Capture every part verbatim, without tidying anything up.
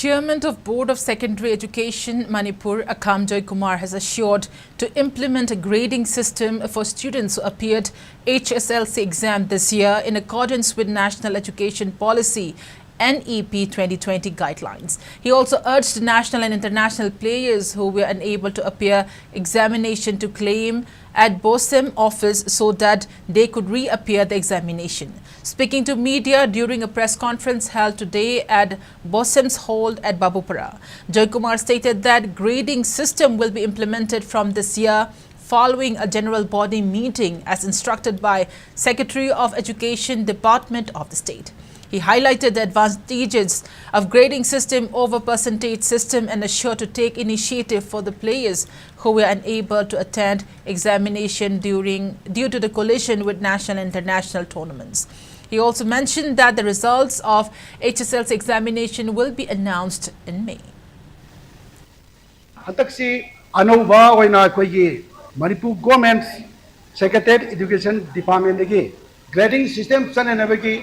Chairman of Board of Secondary Education, Manipur, Akham Joy Kumar, has assured to implement a grading system for students who appeared H S L C exam this year in accordance with National Education Policy, N E P twenty twenty guidelines. He also urged national and international players who were unable to appear examination to claim at BOSEM office so that they could reappear the examination. Speaking to media during a press conference held today at BOSEM's hall at Babupara, Joy Kumar stated that grading system will be implemented from this year following a general body meeting as instructed by Secretary of Education, Department of the State. He highlighted the advantages of grading system over percentage system and assured to take initiative for the players who were unable to attend examination during, due to the collision with national and international tournaments. He also mentioned that the results of H S L C examination will be announced in May. ꯍꯟꯗꯛꯁꯤ ꯑꯅꯧꯕ ꯑꯣꯏꯅ ꯑꯩꯈꯣꯏꯒꯤ Manipur government secretariat education ꯗꯤꯄꯥꯔꯠꯃꯦꯟꯗꯒꯤ grading system ꯆꯠꯅꯅꯕꯒꯤ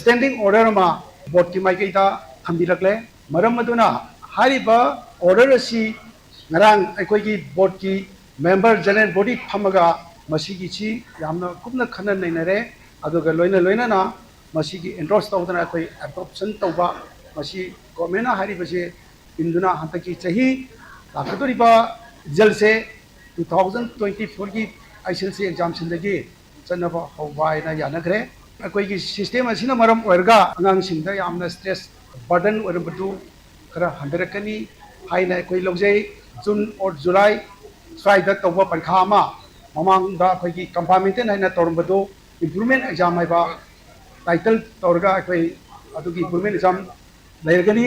standing order ꯑꯃ ꯕꯣꯔꯗꯀꯤ ꯃꯥꯏꯀꯩꯗ ꯊꯝꯕꯤꯔꯛꯂꯦ꯫ ꯃꯔꯝ ꯑꯗꯨꯅ ꯍꯥꯏꯔꯤꯕ ꯑꯣꯔꯗꯔ ꯑꯁꯤ ꯉꯔꯥꯡ ꯑꯩꯈꯣꯏꯒꯤ ꯕꯣꯔꯗꯀꯤ ꯃꯦꯝꯕꯔ ꯖꯦꯅꯔꯦꯜ ꯕꯣꯗꯤ ꯐꯝꯃꯒ ꯃꯁꯤꯒꯤꯁꯤ ꯌꯥꯝꯅ ꯀꯨꯞꯅ ꯈꯟꯅ ꯅꯩꯅꯔꯦ꯫ ꯑꯗꯨꯒ ꯂꯣꯏꯅ ꯂꯣꯏꯅꯅ ꯃꯁꯤꯒꯤ ꯑꯦꯟꯗꯣꯔꯁ ꯇꯧꯗꯅ ꯑꯩꯈꯣꯏ ꯑꯦꯗꯣꯞꯁꯟ ꯇꯧꯕ, ꯃꯁꯤ ꯒꯣꯔꯃꯦꯟꯅ ꯍꯥꯏꯔꯤꯕꯁꯦ ꯏꯟꯗꯨꯅ ꯍꯟꯗꯛꯀꯤ ꯆꯍꯤ ꯂꯥꯛꯀꯗꯧꯔꯤꯕ ꯔꯤꯖꯜꯁꯦ two thousand twenty fourꯒꯤ H S L C examinationꯗꯒꯤ ꯆꯠꯅꯕ ꯍꯧꯕ ꯍꯥꯏꯅ ꯌꯥꯅꯈ꯭ꯔꯦ꯫ ꯑꯩꯈꯣꯏꯒꯤ ꯁꯤꯁꯇꯦꯝ ꯑꯁꯤꯅ ꯃꯔꯝ ꯑꯣꯏꯔꯒ ꯑꯉꯥꯡꯁꯤꯡꯗ ꯌꯥꯝꯅ ꯁ꯭ꯇ꯭ꯔꯦꯁ ꯕꯔꯗꯟ ꯑꯣꯏꯔꯝꯕꯗꯨ ꯈꯔ ꯍꯟꯊꯔꯛꯀꯅꯤ ꯍꯥꯏꯅ ꯑꯩꯈꯣꯏ ꯂꯧꯖꯩ꯫ ꯖꯨꯟ ꯑꯣꯔ ꯖꯨꯂꯥꯏ ꯁ꯭ꯋꯥꯏꯗ ꯇꯧꯕ ꯄꯔꯤꯈꯥ ꯑꯃ ꯃꯃꯥꯡꯗ ꯑꯩꯈꯣꯏꯒꯤ ꯀꯝꯄꯥꯔꯃꯦꯟꯇꯦꯟ ꯍꯥꯏꯅ ꯇꯧꯔꯝꯕꯗꯨ ꯏꯝꯄ꯭ꯔꯨꯚꯃꯦꯟ ꯑꯦꯛꯖꯥꯝ ꯍꯥꯏꯕ ꯇꯥꯏꯇꯜ ꯇꯧꯔꯒ ꯑꯩꯈꯣꯏ ꯑꯗꯨꯒꯤ ꯏꯝꯄ꯭ꯔꯨꯚꯃꯦꯟ ꯑꯦꯛꯖꯥꯝ ꯂꯩꯔꯒꯅꯤ꯫